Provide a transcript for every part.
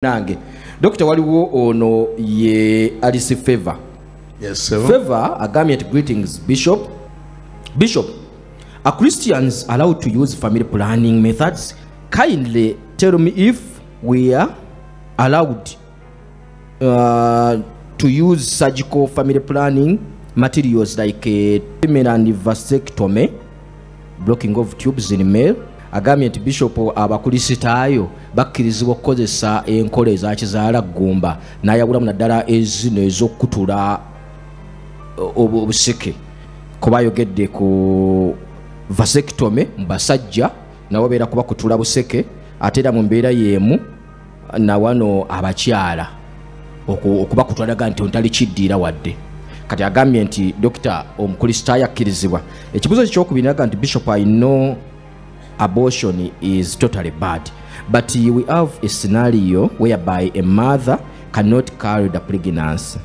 Nange Dr. waliwo ono ye Alice Favor. Yes, sir. Favor agambye nti greetings Bishop. Bishop, are Christians allowed to use family planning methods? Kindly tell me if we are allowed to use surgical family planning materials like a female and vasectomy, blocking of tubes in male. Agambye nti Bishop abakulisitaayo bakkirizibwa okukozesa enkola eza kizaala ggumba n'ayawulamu naddala ezino ez'okukutula obuseke, kuba ayogedde ku vasectomy mu basajja nabo beera kubakutula buseke, ate era mu mbeera y'emu nawano abakyala okubakutulaga nti ontali kiddiira wadde. Kati agambye nti Dokita omukulisitaayo akkirizibwa. Ekibuuzo ekyokubiri naga nti Bishop, I know abortion is totally bad, but we have a scenario whereby a mother cannot carry the pregnancy.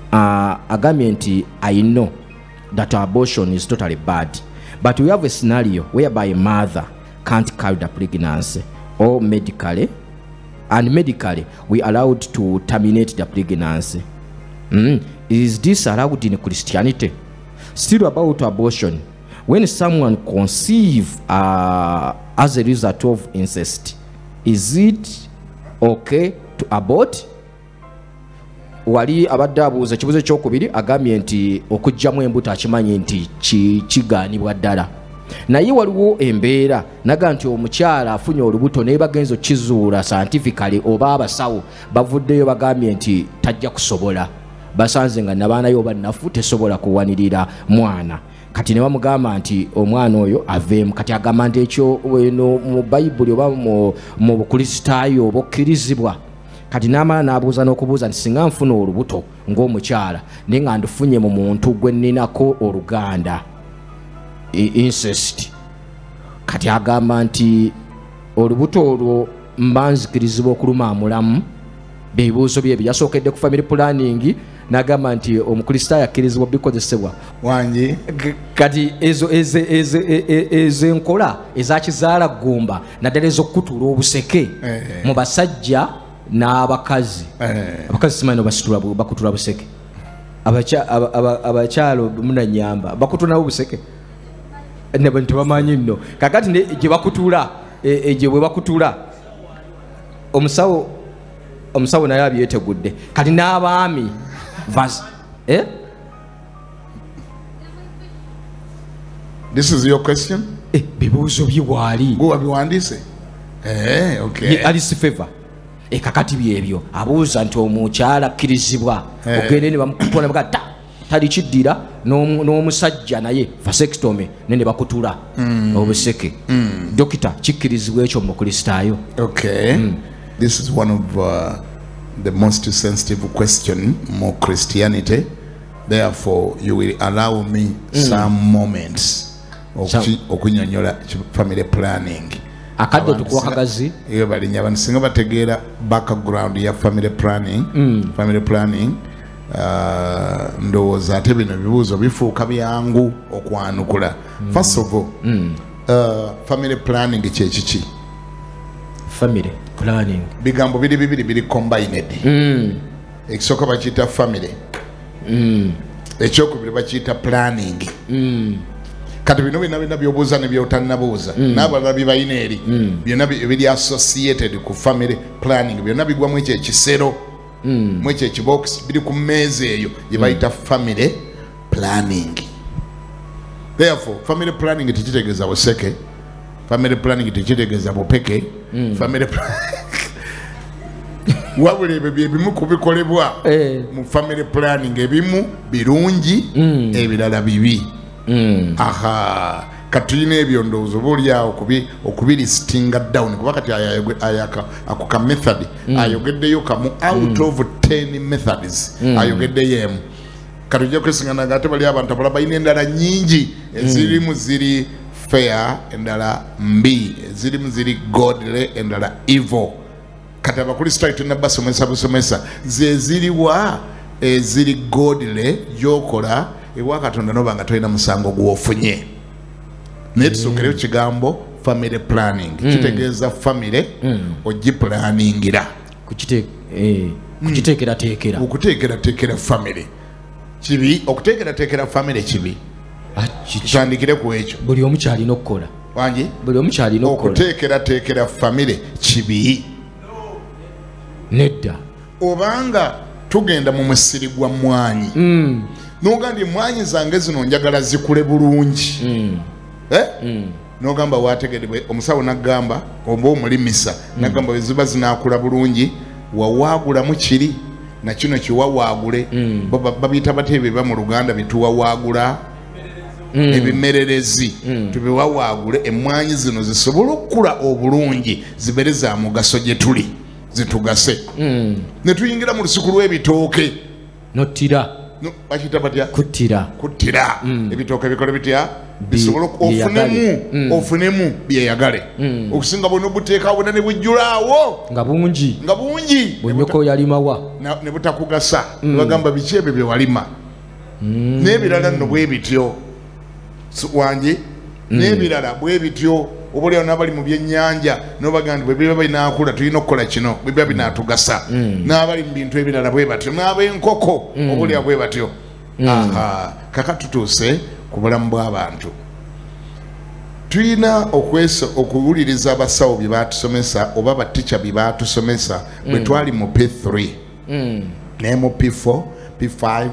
Agambye nti I know that abortion is totally bad, but we have a scenario whereby a mother can't carry the pregnancy, or medically, and medically we allowed to terminate the pregnancy. Is this allowed in Christianity? Still about abortion, when someone conceives as a result of incest, is it okay to abort? Wali abadde abuuza ekibuuzo ekyokubiri agambye nti okuggyamu embuto akimanyi nti kigaanibwa ddala, naye waliwo embeera naga nti omukyala afunye olubuto naye bagenza okukizuula scientifically oba abasawo bavuddeyo bagambye nti tajja kusobola, basanze nga nabaanayo oba nnafu tesobola kuwanirira mwana. Kati ne bamugamba nti omwana oyo aveemu. Kati agamba nti ekyo eno mu Bayibuli oba mu Bukristaayo oba okkirizibwa. Kati n'amala n'abuuza n'okubuuza nti singa nfuna olubuto ng'omukyala naye nga ndufunye mu muntu gwe nninako oluganda, incest, kati agamba nti olubuto olwo mba nzikirizibwa okulumaamulamu. Ebibuuzo bye ebyo. Yasookedde ku family planning n'agamba nti omukristaayo akkirizibwa bikozesebwa. Wangi. Kati ezo enkola eza kizaala ggumba naddala ez'okukutula obuseke mu basajja n'abakazi. Abakazi simanyi basitula bakutula buseke, abakyalo munanyamba bakutula nabo buseke tebamanyi nno. Kakati gye bakutula gye bwe bakutula omusawo naye abyetegudde. Kati n'abaami This is your question? Bibuuzo bye waali. Gwe wabiwandiise? Okay. Alice Favor. Kakati byebyo abuuza nti omukyala akkirizibwa ogende ne bamukutula ne ta tali kiddira n'omusajja naye vasectomy ne ne bakutula obuseke. Dokita, kikkirizibwa ekyo mu Bukristaayo? Okay. This is one of the most sensitive question more Christianity. Therefore, you will allow me some moments okunyonyola family planning. Akadde tukuwa kagazi. Iyo balinya abantu singa bategeera background ya family planning. Family planning ndowooza ate bino ebibuuzo bifuuka byangu okwanukula. First of all, family planning kye kiki? Family planning bigambo biri bibiri biri combined. Ekisooka bakiyita family, ekyokubiri bakiyita planning. Kati bino byonna byonna by'obuuza ne by'otannabuuza n'abalala bye balina eri byonna biri associated ku family planning, byonna bigwa mu ekyo ekisero, mu ekyo ekibokisi biri ku mmeeza eyo gye bayita family planning. Therefore, family planning tekitegeeza buseke, family planning tekitegeeza bupeke, family wabula ebyo bye bimu ku bikolebwa mu family planning. Ebimu birungi, ebirala bibi. Aha, katulina ebyo ndowooza oba oliawo okubilistinga down, kuba kati ako ka method ayogeddeyo kamu out of 10 methods ayogeddeyo emu. Kati ojja kwesingana nga ate bali abantu abalala balina endala nnyingi ezirimu ziri fair, endala mbi, ezirimu ziri godly, endala evil. Kati abakristaayo tulina basomesa busomesa ze ziriwa eziri godly gy'okola ewa Katonda noba nga tolina musango gw'ofunye. Naye tusookereyo kigambo family planning. Kitegeeza family ogiplanningira. Kukiteekerateekera. Okuteekerateekera family kibi, okuteekerateekera family kibi. Tutandikire ku ekyo. Buli omu kyalina okukola. Wangi? Buli omu kyalina okukola. Okuteekerateekera family kibi. Nedda. Obanga tugenda mu musiri gwa mmwanyi. N'ogamba emmwanyi zange zino njagala zikule bulungi. N'ogamba wategedde omusawo n'agamba oba omulimisa n'agamba bwe ziba zinaakula bulungi wawaagulamu kiri na kino kiwawaagule. Babiyita batya ebyo mu Luganda bituwawaagula? Ebimererezi. Tubiwawaagule emmwanyi zino zisobole okukula obulungi zibeere za mugaso gye tuli zitugase. Ne tuyingira mu lusuku lw'ebitooke. Nottira. Bakiyita batya? Kuttira. Kuttira. Ebitooke bikole bitya? Bisobole ofunemu byeyagale. Okusinga bw'ono buteeka bwonna ne bujjulaawo. Nga bungi. Nga bungi. Bw'ennyoko yalimawa. Ne butakugasa. Bagamba biki ebyo bye walima. N'ebirala nno bwe bityo. Wangi? N'ebirala bwe bityo. Oba oliawo n'abali mu byennyanja n'obagamba nti bwe biba binaakula tulina okukola kino, bwe biba binaatugasa. N'abali mu bintu ebirala bwe batyo, n'ab'enkoko oba oliawo bwe batyo. Kaka tutuuse ku bulamu bw'abantu. Tulina okuwuliriza abasawo bye baatusomesa oba batica bye baatusomesa bwe twali mu P3 naye mu P4, P5,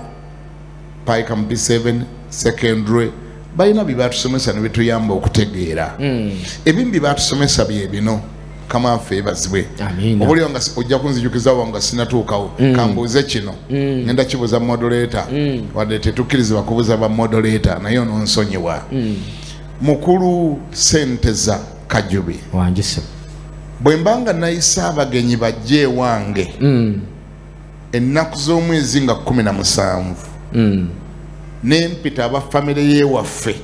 paka mu P7 secondary. Balina bye baatusomesa ne bituyamba okutegeera. Ebimu bye baatusomesa bye bino. Mukama waffe yeebazibwe. Oba oliawo nga ojja kunzijukizawo nga sinatuukawo. Kambuuze kino. Ngenda kibuuza moderator. Wadde tetukkirizibwa kubuuza ba moderator naye ononsonyiwa. Mukulu Senteza Kajubi. Wangi. Bwe mbanga nayisa abagenyi bajje ewange ennaku z'omwezi nga 17 nempita aba famire y'ewaffe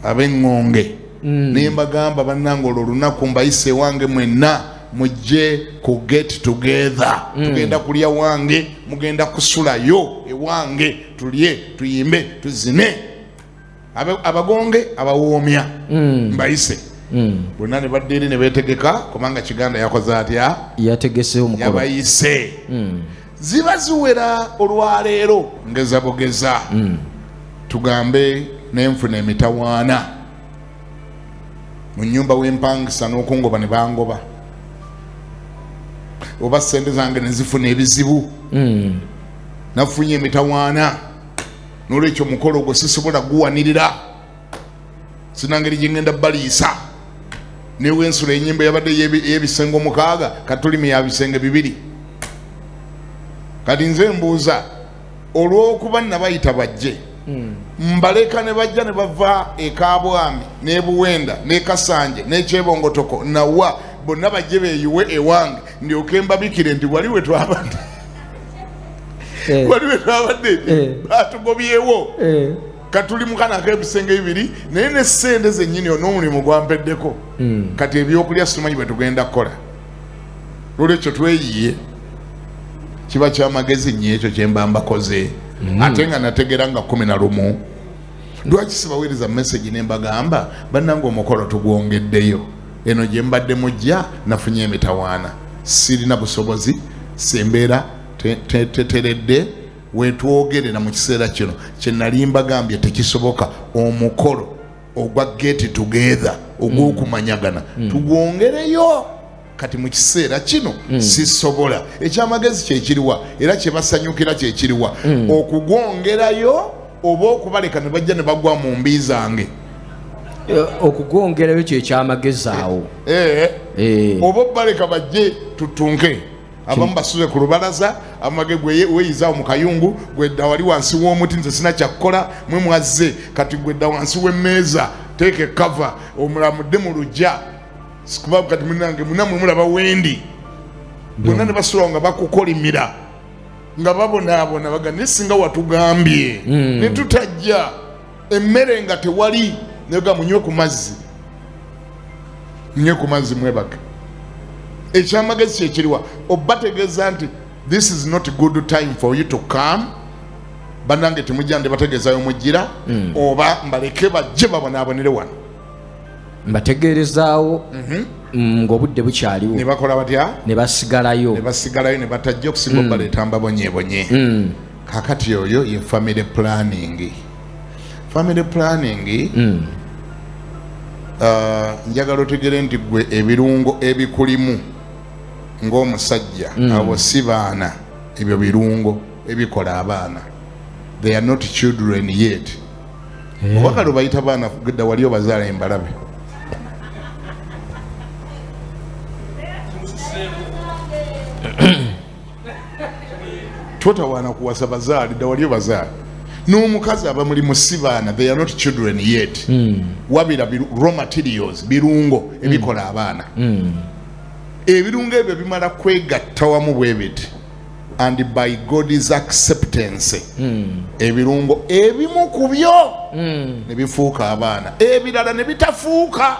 ab'eŋŋonge ne mbagamba bannange olwo olunaku mbayise ewange mwenna mujje ku get together. Tugenda kulya wange, mugenda kusulayo ewange, tulye, tuyimbe, tuzine. Abagonge abawoomya mbayise. Bonna ne badda eri ne beetegeka kubanga Kiganda yakoze atya? Yategese omukolo. Yabayise. Ziba ziwera olwaleero ngeza bugeza. Tugambe nenfuna emitawaana mu nnyumba w'empangisa n'okungoba ne bangoba, oba ssente zange ne zifuna ebizibu. Nafunye emitawaana n'olwekyo omukolo ogwo sisobola guwanirira, sina ngeri gye ngenda baliisa. Newensula ennyimba yabadde ey'ebisenge 6 katulimi ya bisenge 2. Kati nze mbuuza olw'okuba nabayita bajje mbaleka ne bajja ne bava e Kabwami n'e Buwenda n'e Kasanje n'e Kyebongotoko nawa bonna bajje beeyiwe ewange ndyoke mbabikire nti wali we twabadde. Wali we twabadde batugobyewo. Katuli mukana ak'ebisenge 2 naye ne ssente zennyini n'omulimu gwampeddeko. Kati ebyokulya simanyi bwe tugenda kukola. Olwekyo tweyiye. Kiba kyamagezi nnyo ekyo kye mba mbakoze. Ate nga nategeera nga 11. Lwaki sibaweereza message ne mbagamba bannange omukolo tugwongeddeyo, eno gye mbadde mujja nafunye emitawaana, sirina busobozi, sembeera teteredde, wetwogerera mu kiseera kino kye nali mbagambye tekisoboka. Omukolo ogwa get together ogw'okumanyagana tugwongereyo kati mu kiseera kino sisobola. Ekyamagezi kyekiriwa era kyebasanyukira kyekiriwa, okugwongerayo oba okubaleka ne bajja ne bagwa mu mbi zange. Okugwongerayo kyekyamagezi awo. Oba obaleka bajje tutunke. Abamu basuze ku lubalaza, amage gwe weeyizaawo mu kayungu, gwedda wali wansi w'omuti nze sina kyakukola, mwe mwazze kati gwedda wansi w'emmeeza teeka ekava omulamudde mu luggya. Sikuba kati munange munamwe mulaba wendi. Bonna ne basula nga bakukolimira nga babonaabona baga naye singa watugambye ne tutajja emmere nga tewali, naye munywe ku mazzi, munywe ku mazzi mwebake. Ekyamagezi kyekiriwa obategeeza nti this is not a good time for you to come. Bannange temujja nde bategeezayo mujjira oba mbaleke bajje babonaabonere wano. Mbategeerezaawo ng'obudde bukyaliwo. Ne bakola batya? Ne basigalayo. Ne basigalayo ne batajja okusinga obaleeta mbabonyeebonye. Kakati oyo ye family planning. Family planning njagala otegere nti gwe ebirungo ebikulimu ng'omusajja abo si baana, ebyo birungo ebikola abaana. They are not children yet. Obakalo bayita baana gudda wali obazaala embalabe. Totawaana kuwasa bazaali, dda wali obazaala. N'omukazi aba mulimu si baana, they are not children yet. Wabira raw materials, birungo ebikola abaana. Ebirungo ebyo bimala kwegatta wamu bwe biti. And by God's acceptance, ebirungo ebimu ku byo ne bifuuka abaana, ebirala ne bitafuuka.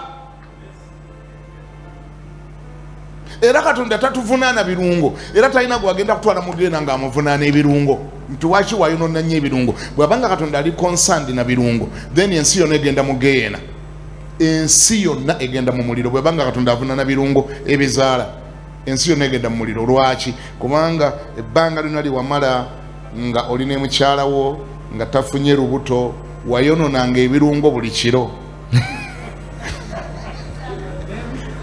Era Katonda tatuvunaana birungo, era talina gwagenda kutwala mugenda ng'amuvunaana ebirungo. Nti waki wayonoona nnyo ebirungo? Bw'abanga Katonda ali concerned na birungo, then ensi yonna egenda mu geena, ensi yonna egenda mu muliro. Bw'abanga Katonda avunaana birungo ebizaala, ensi yonna egenda mu muliro. Lwaki? Kubanga ebbanga lyonna lye wamala nga oli ne mukyala wo nga tafunye lubuto, wayonoonanga ebirungo buli kiro.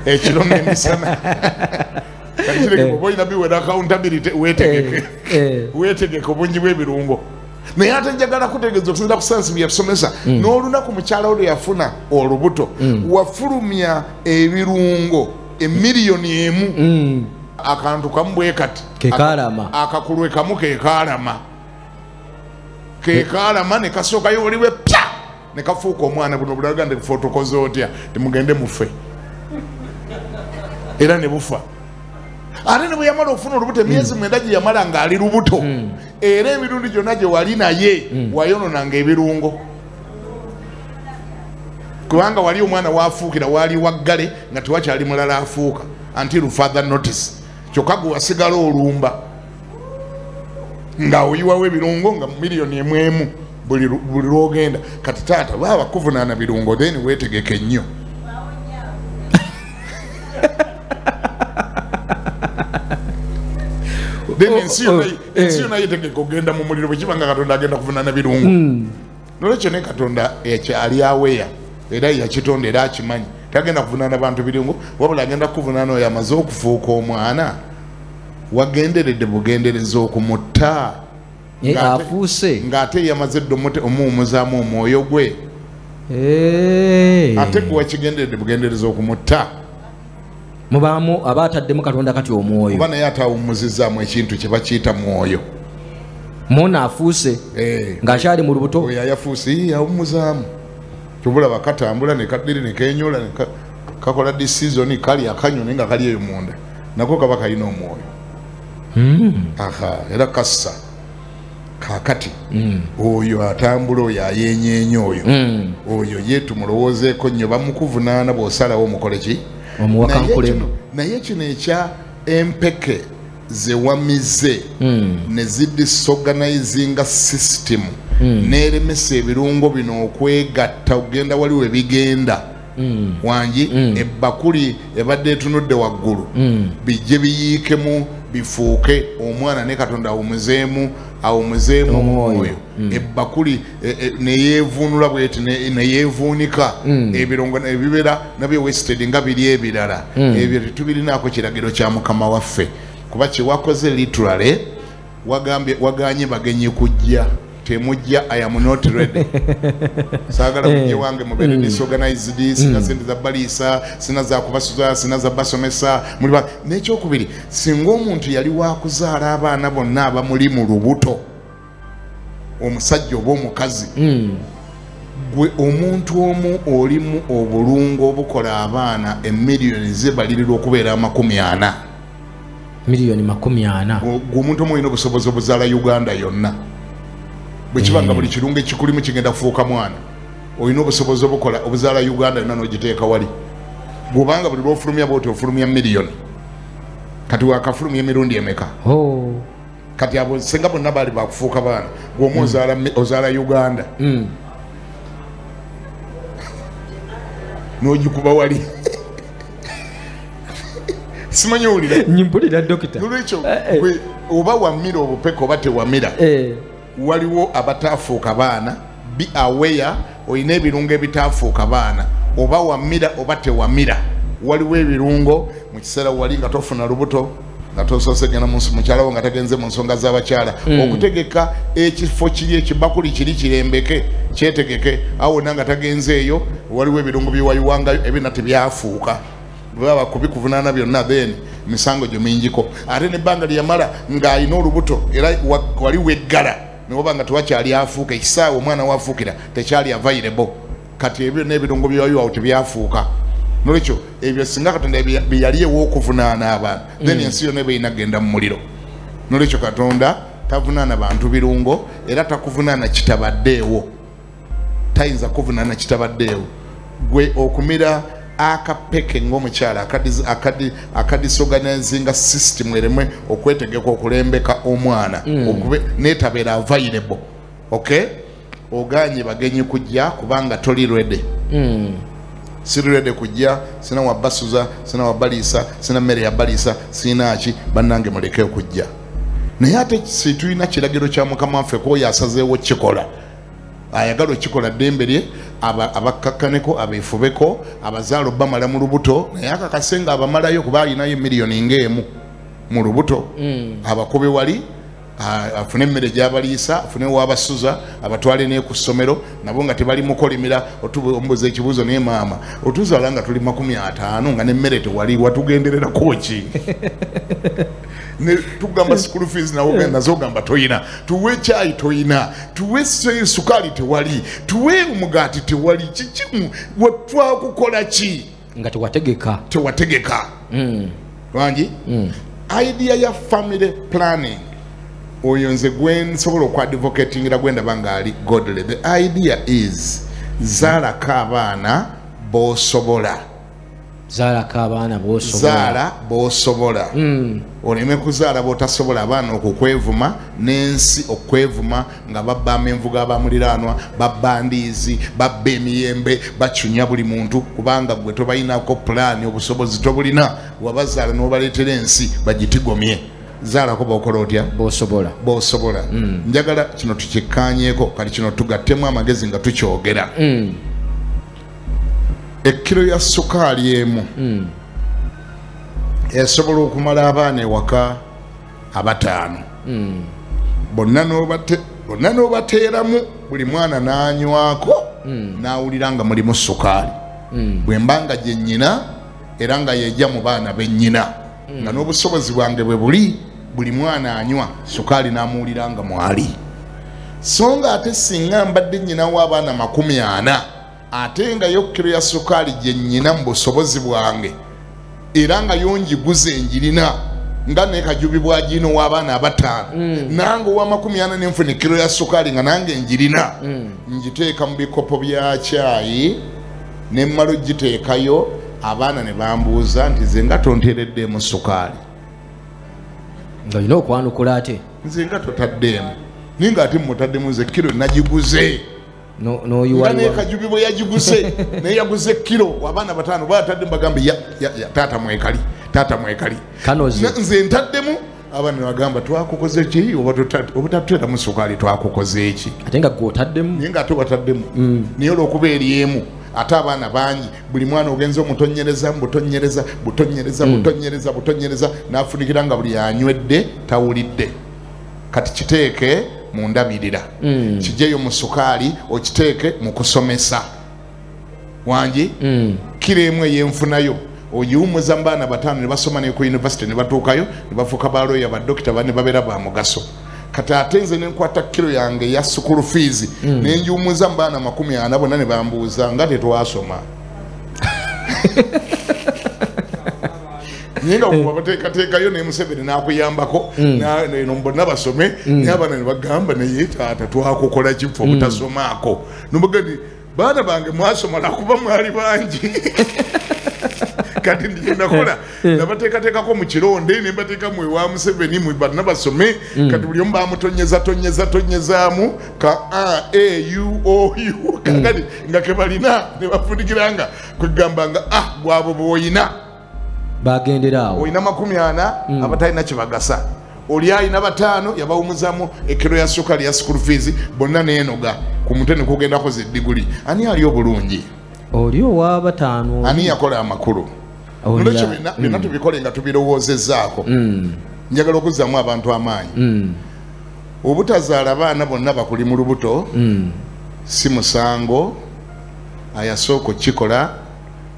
Ekiro n'emisana. Kati oba olina biwera accountability, weetegeke. Weetegeke obungi bw'ebirungo. Naye ate njagala kutegeeza okusinziira ku sayansi bye yatusomesa, n'olunaku mukyala wo lwe yafuna olubuto, wafulumya ebirungo emiliyoni emu. Akantu kamu bwe kati kekaalama, akakulwe kamu kekaalama, kekaalama ne kasookayo oliwe pya ne kafuuka omwana. Buno bulaga nti fotokoze otya, temugende mufe, era ne bufa. Ate ne bwe yamala okufuna olubuto, emyezi 9 gye yamala ng'ali lubuto, era emirundi gyonna gye wali naye wayonoonanga ebirungo. Kubanga wali omwana waafuukira waali waggale nga tewakyali mulala afuuka until father notice. Kyokka gwe wasigala olumba nga oyiwawo ebirungo nga miliyoni emu buli lw'ogenda. Kati taata baba kuvunaana birungo, then weetegeke nnyo. Then ensi yonna yeetegeka okugenda mu muliro bwe kiba nga Katonda agenda kuvunaana birungo. Nolwekyo ne Katonda ekyali aweya, era yakitonda era akimanyi, tagenda kuvunaana bantu birungo, wabula agenda kuvunaana oyo amaze okufuuka omwana. Wagenderedde bugendereza okumutta afuuse ng'ate yamaze dda omuwummuzaamu omwoyo gwe. Ate gwe wakigenderedde bugendereza okumutta. Mubaamu aba ataddemu Katonda kati omwoyo, oba naye atawummuzizaamu ekintu kye bakiyita mwoyo. Muna afuuse ng'akyali mu lubuto, oyo ayafuuse yawummuzaamu. Kyobulaba katambula ne kaddiri ne keenyola ne kakola decision, kali akanyoni nga kali eyo munda, nako kaba kalina omwoyo. Aha, era kassa. Kaakati oyo atambula, oyo ayenyeenya, oyo oyo ye tumulowoozeeko nnyo. Bamukuvunaana bw'osalawo omukole ki? Naye kino ekya empeke zewamize ne zidisorganizinga system n'eremesa ebirungo bino okwegatta okugenda wali we bigenda. Wangi ebbakuli ebadde etunudde waggulu, bijje biyiikemu bifuuke omwana ne Katonda awumuzeemu omwoyo. Ebbakuli neyeevuunula bweti neyeevuunika, ebirungo ebibeera nabyo wasted nga biri ebirala. Ebyo tetubirinaako kiragiro kya Mukama waffe, kuba kye wakoze literally wagambye waganye bagenyi kujja, temujja, I am not ready. Saagala mujje wange mubeere disorganized, sina sente za baliisa, sina za kubasuza, sina za basomesa. N'ekyokubiri, singa omuntu yali wakuzaala abaana bonna abamuli mu lubuto, omusajja oba omukazi, gwe omuntu omu olimu obulungo obukola abaana emiliyoni zebalirirwa okubeera 40. Miliyoni 40. Gwe omuntu omu olina obusobozi obuzaala Uganda yonna. Bwe kiba nga buli kirungo ekikulimu kigenda kufuuka mwana, olina obusobozi obukola obuzaala Uganda yonna n'ogiteeka wali. Bw'obanga buli lw'ofulumya bw'oti ofulumya miliyoni, kati wakafulumya emirundi emeka? Kati abo singa bonna baali bakufuuka baana, gwe omu ozaala Uganda. N'ogikuba wali. Simanyi owulira. Nyimpulira dokita. Nolwekyo oba wamira obupeke oba tewamira. Waliwo abataafuuka baana, be aware olina ebirungo ebitaafuuka baana. Oba wamira oba tewamira. Waliwo ebirungo mu kiseera wali nga tofuna lubuto nga tosoose genda mu mukyala wo nga tagenze mu nsonga z'abakyala. Okutegeka ekifo kiri ekibakuli kiri kirembeke kyetegeke awo wonna nga tagenze eyo waliwo ebirungo byewayiwangayo ebina tebyafuuka. Baba kubikuvunaana byonna then misango gyo mingiko. Ate n'ebbanga lye yamala ng'alina olubuto era wali weggala ne waba nga tewakyali afuuka ekisaawe omwana waafuukira tekyali available. Kati ebyo n'ebirungo byewayiwawo tebyafuuka. Nolwekyo ebyo singa Katonda bye yali ew'okuvunaana abantu then ensi yonna eba erina kugenda mu muliro. Nolwekyo Katonda tavunaana bantu birungo era takuvunaana kitabaddeewo. Tayinza kuvunaana kitabaddeewo. Gwe okumira akapeke ng'omukyala akadisorganizinga system ereme okwetegeka okulembeka omwana neetabeera available. Okay? Oganye bagenyi kujja kubanga toli ready. Siri ready kujja, sina wabasuza, sina wabaliisa, sina mmere ya baliisa, sina ki, bannange muleke okujja. Naye ate situlina kiragiro kya Mukama waffe kw'oyo asazeewo kikola. Ayagala okikola ddembe lye, abakkakkaneko, abeefubeko, abazaala obbamala mu lubuto, naye akakase nga abamalayo kuba alinayo miliyoni ng'emu mu lubuto. Abakube wali, afune emmere gy'abaliisa, afune w'abasuza, abatwale ne ku ssomero, nabo nga tebali mukolimira. Omubuuza ekibuuzo naye maama, otuzaala nga tuli 50 nga n'emmere tewali, watugendererako ki? Ne tugamba school fees nawo nazo ogamba toyina, tuwe kyayi toyina, tuwe sukaali tewali, tuwe omugaati tewali, kikimu twakukola ki? Nga tewategeka. Tewategeka. Wangi? Idea ya family planning oyo nze gwe nsobola okwadvocatingira gwe ndaba nga ali godly. The idea is zaalako abaana b'osobola. Zaalako abaana b'osobola. Zaala b'osobola. Oleme kuzaala b'otasobola abaana okukwevuma n'ensi okwevuma nga babba amenvu g'abamuliraanwa, babba ndiizi, babba emiyembe, bacunya buli muntu kubanga gwe tobalinako pulaani, obusobozi tobulina, wabazaala n'obaleetera ensi bagitigomye. Zaalako b'okola otya? B'osobola. B'osobola. Njagala kino tukikkaanyeeko, kati kino tugattemu amagezi nga tukyogera. Ekkiro ya sukaali emu esobola okumala abaana ewaka 5. Bonna n'obateeramu buli mwana n'anywako n'awulira nga mulimu sukaali. Bwe mba nga gye nnyina era nga yejja mu baana be nnyina nga n'obusobozi bwange bwe buli, buli mwana anywa sukaali n'amuwulira nga mwali. So nga ate singa mbadde nnyina w'abaana 40 ate nga yo kiro ya sukaali gye nnyina mu busobozi bwange era nga yo ngiguze njirina nga ne Kajubi bw'agino w'abaana 5 nange owa 40 nenfuna kiro ya sukaali nga nange njirina ngiteeka mu bikopo bya kyayi ne mmala ogiteekayo abaana ne bambuuza nti nze nga tonteereddeemu sukaali. Nga olina okwanukula ate nze nga totaddeemu, naye ng'ate mutaddemu nze kiro nagiguze. Nga ne Kajubi bwe yagiguze naye yaguze kiro abaana 5 baatadde mbagambe taata mwekali, taata mwekali. Nze ntaddemu abaana ne bagamba twakukoze ki oba tatuteeramu sukaali twakukoze ki? Ate nga gwe otaddemu. Naye ng'ate wataddemu. Naye olw'okuba eri emu ate abaana bangi buli mwana ogenza omutonyereza butonyereza butonyereza butonyereza butonyereza n'afunikira nga buli anywedde tawulidde. Kati kiteeke mu ndabirira, kijeyo mu sukaali okiteeke mu kusomesa. Wangi? Kiro emu ey'enfunayo ogiwummuza mu baana 5 ne basoma ne ku university ne batuukayo ne bafuuka ba lawyer, ba doctor, ne babeera ba mugaso. Kati ate nze ne nkwata kiro yange eya school fees ne ngiwummuza mu baana 40 bonna ne bambuuza nga tetwasoma. Naye nga wabateekateekayo ne Museveni n'akuyambako bonna basome naye abaana ne bagamba naye taata twakukola ki ffe obutasomaako? Nomuga nti baana bange mwasoma lwakuba mwali bangi. Kati ndinakola nabateekateekako mu kironde ne mbateekamu ewa Museveni mu banna basome. Kati buli omu bamutonyeza tonyeza tonyezaamu ka A A U O U kakati nga kebalina ne bafundikiranga kwegamba nga gwabo bw'oyina bagendera awo oyina 40 abatalina kibagasa oli alina 5 yabawumuzamu ekiro ya sukali ya school fees bonna neenoga ku mutwe ne kugendako zeddiguli. Ani ali obulungi? Oli owa 5. Ani yakola amakulu? Nolwekyo byonna tubikole nga tubirowoozezzaako. Njagala okuzzaamu abantu amaanyi. Obutazaala baana bonna bakuli mu lubuto si musango. Ayasooka okukikola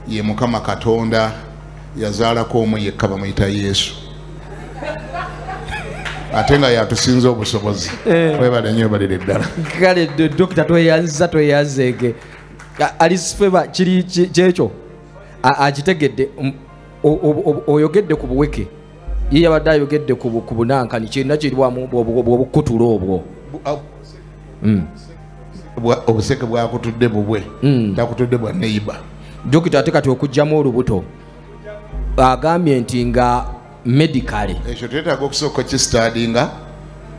ye Mukama Katonda, yazaalako omu yekka bamuyita Yesu, ate nga yatusinza obusobozi. Webale nnyo, webalire ddala. Kale dokita tweyanziza tweyanzeege. Alice Favor kiri kyekyo akitegedde. Oyogedde ku buweke, ye yabadde ayogedde ku bunankani kirina kirwamu bw'obukutula obwo. Obuseke bwakutudde bubwe, takutudde bwa neighbor. Dokita ate kati okuggyamu olubuto agambye nti nga medically ekyo twetaaga okusooka okukistadinga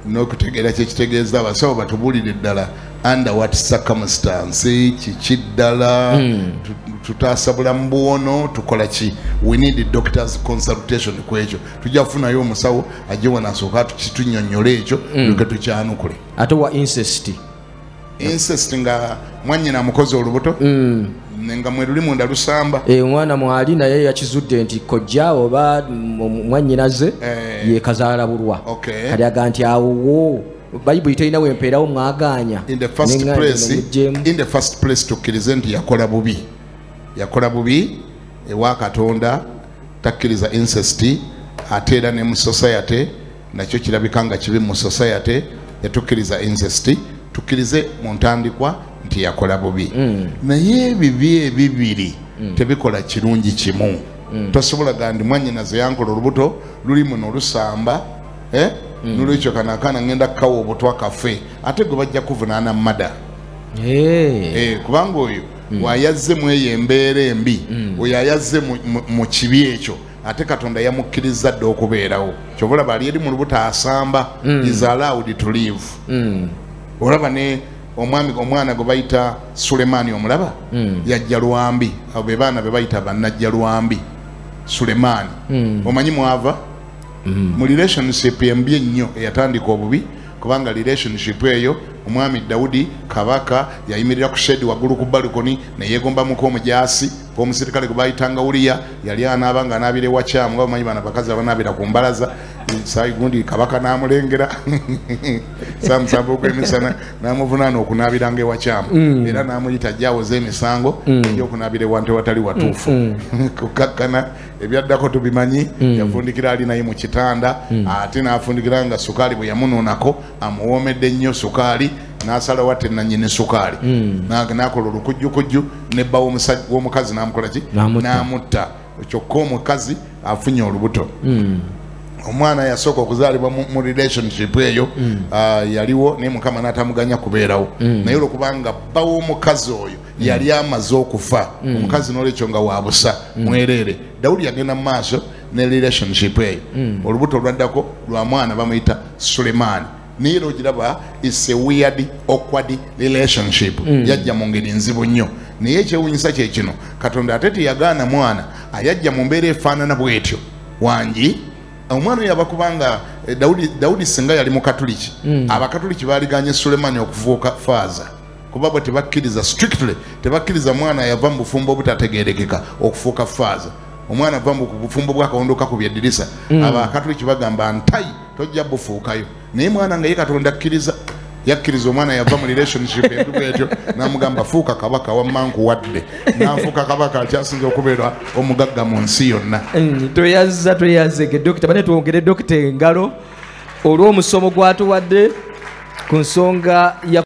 n'okutegeera kyekitegeeza. Abasawo batubuulire ddala under what circumstance kiki ddala tutaasa bulamu bwono, tukola ki? We need doctors consultation ku ekyo. Tujja kufunayo omusawo ajje wano asooka tukitunnyonnyole ekyo tulyoke tukyanukule. Ate wa incest? Incest nga mwannyina amukoze olubuto nga mwe luli munda lusamba. Omwana mwali naye yakizudde nti kojja oba mwannyinaze ye kazaala bulwa. Kali aga nti awo Bayibuli terina wempeerawo mwagaanya. In the first place tukkirize nti yakola bubi, yakola bubi ewa Katonda, takkiriza incest. Ate era ne mu society nakyo kirabika nga kibi mu society, yatukkiriza incest. Tukkirize mu ntandikwa nti yakola bubi. Naye ebibi ebibiri tebikola kirungi kimu. Tosobola gandi mwannyinaze yankola olubuto luli muno lusamba, nolwekyo kano akaana ngenda kukawa obutwa kafe, ate gwe bajja kuvunaana mada. Kubanga oyo wayazze mu eyo embeera embi, oyo ayazze mu kibi ekyo, ate Katonda yamukkiriza dda okubeerawo. Kyova olaba ali eri mu lubuto asamba, is allowed to live. Olaba ne omwami omwana gwe bayita Sulemani omulaba yajja lwambi. Abo be baana be bayita bannajja lwambi. Sulemani omanyi mwava mu relationship embi ennyo eyatandika obubi, kubanga relationship eyo omwami Dawudi kabaka yayimirira ku shedi waggulu ku balcony ne yeegombamuko omujaasi omusirikale gwe bayitanga Uliya, yali anaaba nga anaabira ewakyamu nga bamanyi bano abakazi abanaabira ku mbalaza. Gundi kabaka n'amulengera saa 7 ogw'emisana n'amuvunaana okunaabiranga ewakyamu, era n'amuyita ajje awoze emisango egy'okunaabira ewantu ewatali watuufu. Kukakkana ebyaddako tubimanyi. Yafundikira ali naye mu kitanda, ate n'afundikira nga sukaali bwe yamunuunako amuwoomedde nnyo sukaali, n'asalawo ate nannyini sukaali n'akola olukujjukujju ne bba w'omukazi n'amukola ki? N'amutta. Kyokka omukazi afunye olubuto. Omwana yasooka okuzaalibwa mu relationship eyo yaliwo, naye Mukama n'atamuganya kubeerawo. Naye olwokubanga bba w'omukazi oyo yali amaze okufa, omukazi n'olwekyo nga wabusa mwereere, Dawudi yagenda mu maaso ne relationship eyo. Olubuto olwaddako lwa mwana bamuyita Sulemani. Naye era ogiraba is a weird awkward relationship, yajja mu ngeri nzibu nnyo. Naye ekyewuunyisa kye kino, Katonda ate teyagaana mwana ayajja mu mbeera efaanana bw'etyo. Wangi omwana oyo abakubanga Dawudi singa yali mukatuliki, abakatuliki baaliganye Sulemani okufuuka faaza, kuba bwe tebakkiriza strictly, tebakkiriza mwana yava mu bufumbo obutategeerekeka okufuuka faaza. Omwana ava mu bufumbo bw'akawondo kakubye eddirisa, abakatuliki bagamba ntayi tojja bufuukayo. Naye mwana nga ye Katonda akkiriza, yakkiriza omwana yava mu relationship embi bwetyo n'amugamba fuuka kabaka wamma nkuwadde, n'afuuka kabaka akyasinza okubeera omugagga mu nsi yonna. Tweyanziza tweyanzege dokita. Bane twongere dokita engalo olw'omusomo gw'atuwadde ku nsonga ya